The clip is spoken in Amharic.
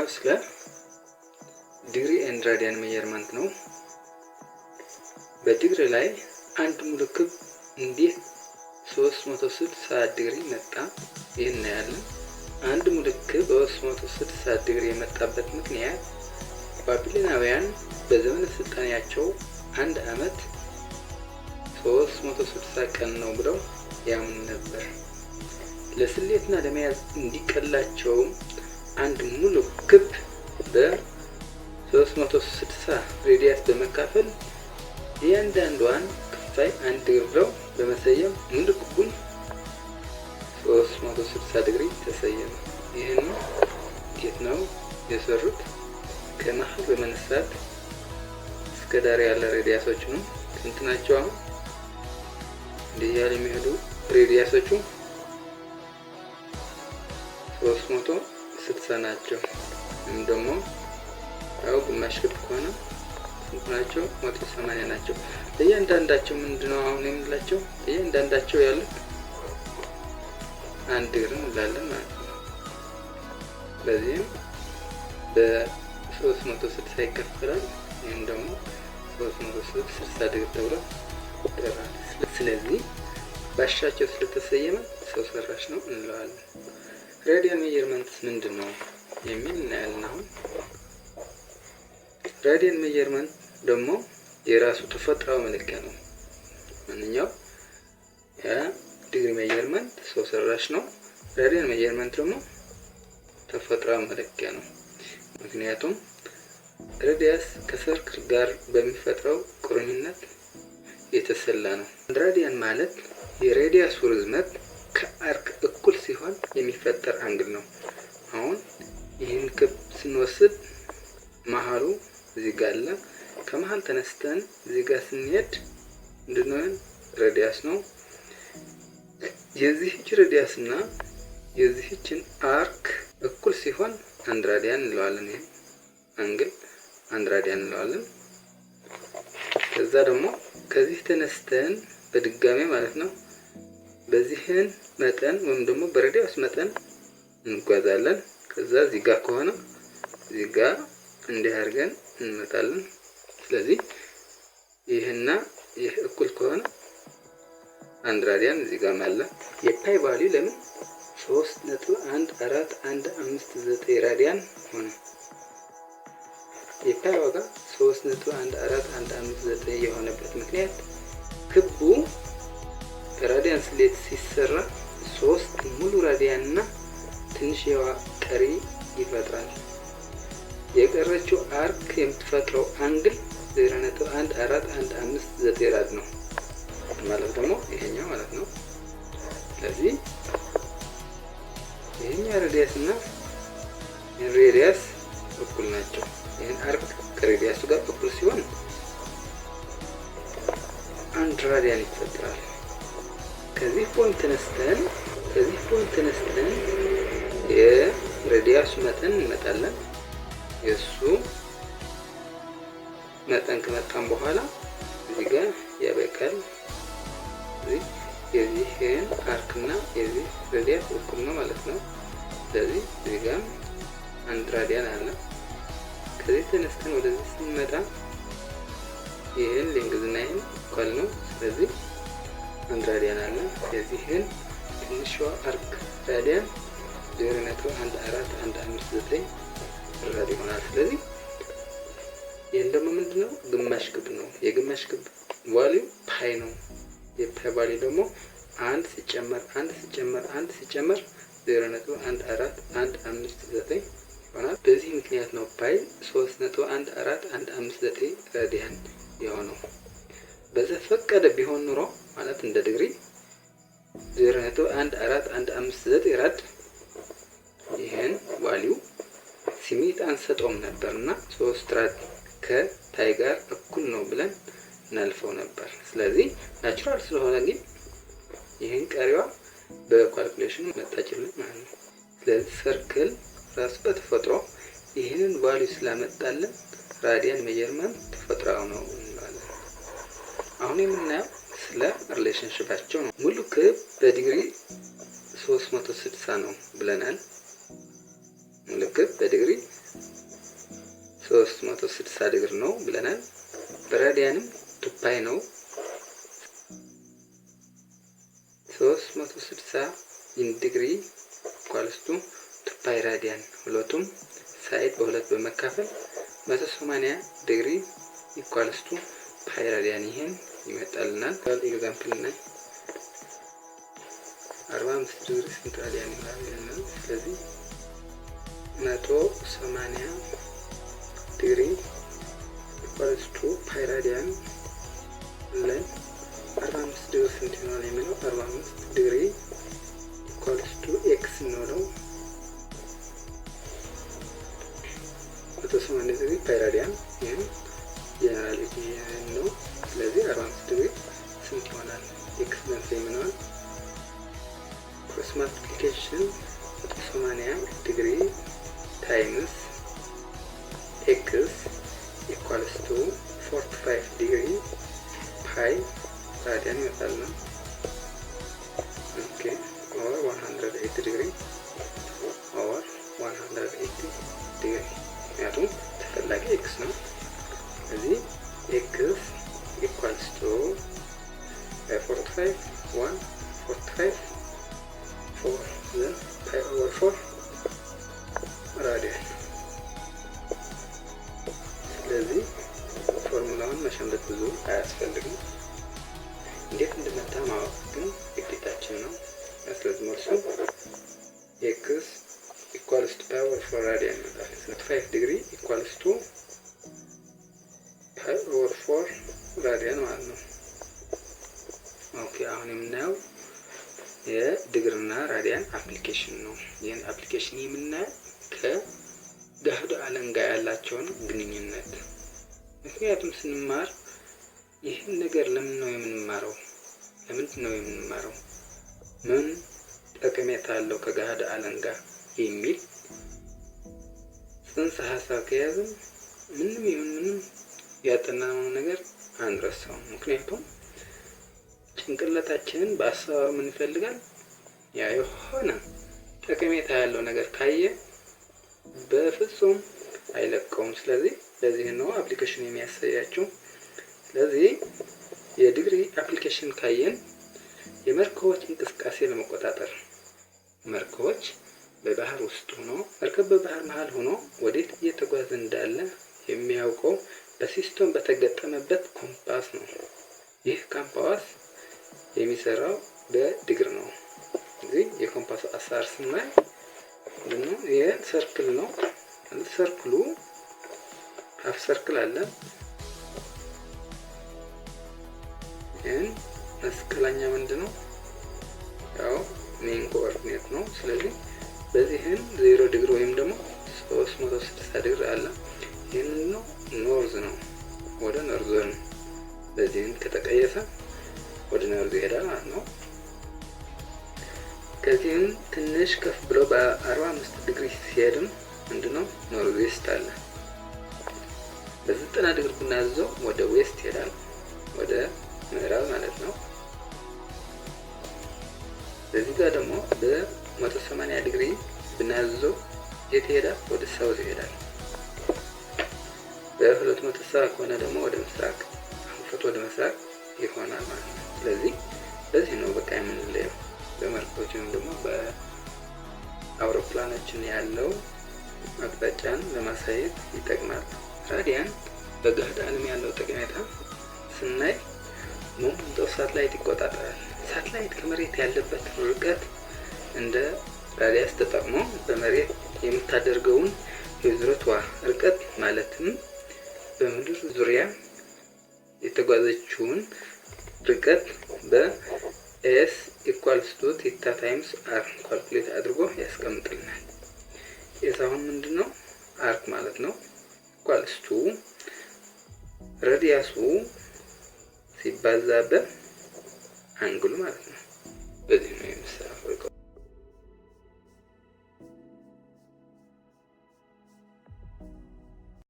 የምናየው ስለ degree and radian measurement ነው። በዲግሪ ላይ አንድ ሙሉ ክብ እንዴት 360 ዲግሪ መጣ? ይህን እናያለን። አንድ ሙሉ ክብ 360 ዲግሪ የመጣበት ምክንያት ባቢሎናውያን በዘመነ ስልጣኔያቸው አንድ ዓመት 360 ቀን ነው ብለው ያምኑ ነበር። ለስሌትና ለመያዝ እንዲቀላቸውም አንድ ሙሉ ክብ በ360 radius በመካፈል እያንዳንዷን ክፋይ አንድ ዲግሪ ብለው በመሰየም ሙሉ ክቡን 360 ዲግሪ ተሰየመ። ይህን እንዴት ነው የሰሩት? ከመሀል በመነሳት እስከ ዳር ያለ radius ኦች ነው። ስንት ናቸው? አሁን እንዲህ ያለ የሚሄዱ radius ኦቹ 360 ናቸው። ወይም ደግሞ ያው ግማሽ ክብ ከሆነ ስንት ናቸው? 180 ናቸው። ለእያንዳንዳቸው ምንድነው አሁን የምንላቸው? ለእያንዳንዳቸው ያሉት አንድ ዲግሪ እንላለን ማለት ነው። በዚህም በ360 ይከፈላል። ይህም ደግሞ 360 ዲግሪ ተብሎ ይጠራል። ስለዚህ ባሻቸው ስለተሰየመ ሰው ሰራሽ ነው እንለዋለን። Radian measurement ምንድን ነው የሚል እናያለን። አሁን radian measurement ደግሞ የራሱ ተፈጥሯዊ መለኪያ ነው። ማንኛው የ degree measurement ሰው ሰራሽ ነው። Radian measurement ደግሞ ተፈጥሯዊ መለኪያ ነው። ምክንያቱም radius ከ circle ጋር በሚፈጥረው ቁርኝነት የተሰላ ነው። Radian ማለት የ radius ኡ ርዝመት ከ arc እኩል ሲሆን የሚፈጠር angle ነው። አሁን ይህን ክብ ስንወስድ መሀሉ እዚህ ጋር አለ። ከመሀል ተነስተን እዚህ ጋር ስንሄድ ምንድነው? Radius ነው። የዚህች radius እና የዚህችን arc እኩል ሲሆን አንድ radian እንለዋለን። ይሄ angle አንድ radian እንለዋለን። ከዛ ደግሞ ከዚህ ተነስተን በድጋሜ ማለት ነው በዚህን መጠን ወይም ደግሞ በ radius መጠን እንጓዛለን። ከዛ እዚህ ጋር ከሆነ እዚህ ጋር እንዲህ አድርገን እንመጣለን። ስለዚህ ይህና ይህ እኩል ከሆነ አንድ radian እዚህ ጋር አለ። የ pi value ለምን 3.14159 radian ሆነ? የ pi ዋጋ 3.14159 የሆነበት ምክንያት ክቡ በ radian ስሌት ሲሰራ ሶስት ሙሉ radian እና ትንሽዋ ቀሪ ይፈጥራል። የቀረችው arc የምትፈጥረው angle 0.14159 rad ነው ማለት ደግሞ ይሄኛው ማለት ነው። ስለዚህ ይሄኛው radius እና radius እኩል ናቸው። ይህን arc ከ radius ኡ ጋር እኩል ሲሆን አንድ radian ይፈጥራል። ከዚህ point ተነስተን የ radius ኡ መጠን እንመጣለን። የእሱ መጠን ከመጣን በኋላ እዚህ ጋር ያበቃል። የዚህን arc እና የዚህ radius እኩል ነው ማለት ነው። ስለዚህ እዚህ ጋር አንድ radian አለ። ከዚህ ተነስተን ወደዚህ ስንመጣ ይህን length እና ይህን እኩል ነው። ስለዚህ አንድ radian አለ። የዚህን ትንሿ arc radian 0.14159 rad ይሆናል። ስለዚህ ይህን ደግሞ ምንድን ነው? ግማሽ ክብ ነው። የግማሽ ክብ value pi ነው። የ pi value ደግሞ አንድ ሲጨመር አንድ ሲጨመር አንድ ሲጨመር 0.14159 ይሆናል። በዚህ ምክንያት ነው pi 3.14159 radian የሆነው። በዘፈቀደ ቢሆን ኑሮ ማለት እንደ ዲግሪ 0.14159 rad ይህን value ስሜት አንሰጠውም ነበር እና 3 rad ከ pi ጋር እኩል ነው ብለን እናልፈው ነበር። ስለዚህ natural ስለሆነ ግን ይህን ቀሪዋ በ calculation መጣችልን ማለት ነው። ስለዚህ circle ራሱ በተፈጥሮ ይህንን value ስላመጣልን radian measurement ተፈጥሯዊ ነው እንለዋለን። አሁን የምናየው ስለ relationship ኣቸው ነው። ሙሉ ክብ በዲግሪ 360 ነው ብለናል። ሙሉ ክብ በዲግሪ 360 ዲግሪ ነው ብለናል። በ radian ም 2 pi ነው። 360 in degree equals to 2 pi radian። ሁለቱም side በሁለት በመካፈል 180 degree equals to pi radian ይሄን ይመጣልናል። Example ላይ 45 ዲግሪ ስንት radian ይሆናል ይለናል። ስለዚህ 180 degree equals to pi radian ላይ 45 ዲግሪ ስንት ይሆናል የሚለው 45 degree equals to x እንበለው። 180 degree pi radian ይህን general ነው። ስለዚህ 45 ዲግሪ ስንት ይሆናል? X ዘንስ ይሆናል። Cross multiplication 180 degree times x equals to 45 degree pi radian ይመጣል ነው። Okay, over 180 ዲግሪ፣ over 180 ዲግሪ፣ ምክንያቱም ተፈላጊ x ነው። ስለዚህ x equals to 45 1 45 4, then pi over 4 radian። ስለዚህ ፎርሙላውን መሸምደድ ብዙ አያስፈልግም። እንዴት እንደመጣ ማወቅ ግን ግዴታችን ነው። ስለዚህ መልሱ x equals to pi over 4 radian ይመጣል። 5 degree equals to pi over 4 radian ማለት ነው። Okay, አሁን የምናየው የዲግሪና radian application ነው። ይህን application የምናየው ከገሃዱ ዓለም ጋር ያላቸውን ግንኙነት። ምክንያቱም ስንማር ይህን ነገር ለምን ነው የምንማረው? ለምንድን ነው የምንማረው? ምን ጠቀሜታ አለው ከገሃዱ ዓለም ጋር የሚል ጽንሰ ሀሳብ ከያዝን ምንም ይሁን ምንም ያጠናነውን ነገር አንረሳውም። ምክንያቱም ጭንቅላታችንን በአሰራሩ ምን ይፈልጋል? ያ የሆነ ጠቀሜታ ያለው ነገር ካየ በፍጹም አይለቀውም። ስለዚህ ለዚህ ነው application የሚያሳያቸው። ስለዚህ የ degree application ካየን የመርከቦች እንቅስቃሴ ለመቆጣጠር፣ መርከቦች በባህር ውስጥ ሆኖ፣ መርከብ በባህር መሀል ሆኖ ወዴት እየተጓዘ እንዳለ የሚያውቀው በ system በተገጠመበት ኮምፓስ ነው። ይህ ኮምፓስ የሚሰራው በዲግሪ ነው። እዚህ የኮምፓሱ አሰራር ስናይ ምንድነው? ይህ circle ነው። Circle ኡ half circle አለ። ይህን መስቀለኛ ምንድነው? ያው main coordinate ነው። ስለዚህ በዚህን 0 ዲግሪ ወይም ደግሞ 360 ዲግሪ አለ። ይህ ምንድነው? North ነው። ወደ northern በዚህን ከተቀየሰ ወደ north ይሄዳል ማለት ነው። ከዚህም ትንሽ ከፍ ብሎ በ45 ዲግሪ ሲሄድም ምንድነው? North west አለ። በ90 ዲግሪ ብናዘው ወደ west ይሄዳል፣ ወደ ምዕራብ ማለት ነው። በዚህ ጋር ደግሞ በ180 ዲግሪ ብናዘው የት ይሄዳል? ወደ south ይሄዳል። በ270 ከሆነ ደግሞ ወደ ምስራቅ፣ አንፈት ወደ ምስራቅ ይሆናል ማለት ነው። ስለዚህ በዚህ ነው በቃ የምንለየው። በመርከቦች ወይም ደግሞ በአውሮፕላናችን ያለው አቅጣጫን ለማሳየት ይጠቅማል። Radian በገሃድ ዓለም ያለው ጠቀሜታ ስናይ movement of satellite ይቆጣጠራል። ሳተላይት ከመሬት ያለበት ርቀት እንደ radius ተጠቅሞ በመሬት የምታደርገውን የዙረቷ ርቀት፣ ማለትም በምድር ዙሪያ የተጓዘችውን ርቀት በ S equals to theta times r calculate አድርጎ ያስቀምጥልናል። S አሁን ምንድን ነው? Arc ማለት ነው። Equals to radius ኡ ሲባዛ በ angle ኡ ማለት ነው። በዚህ ነው የሚሰራው።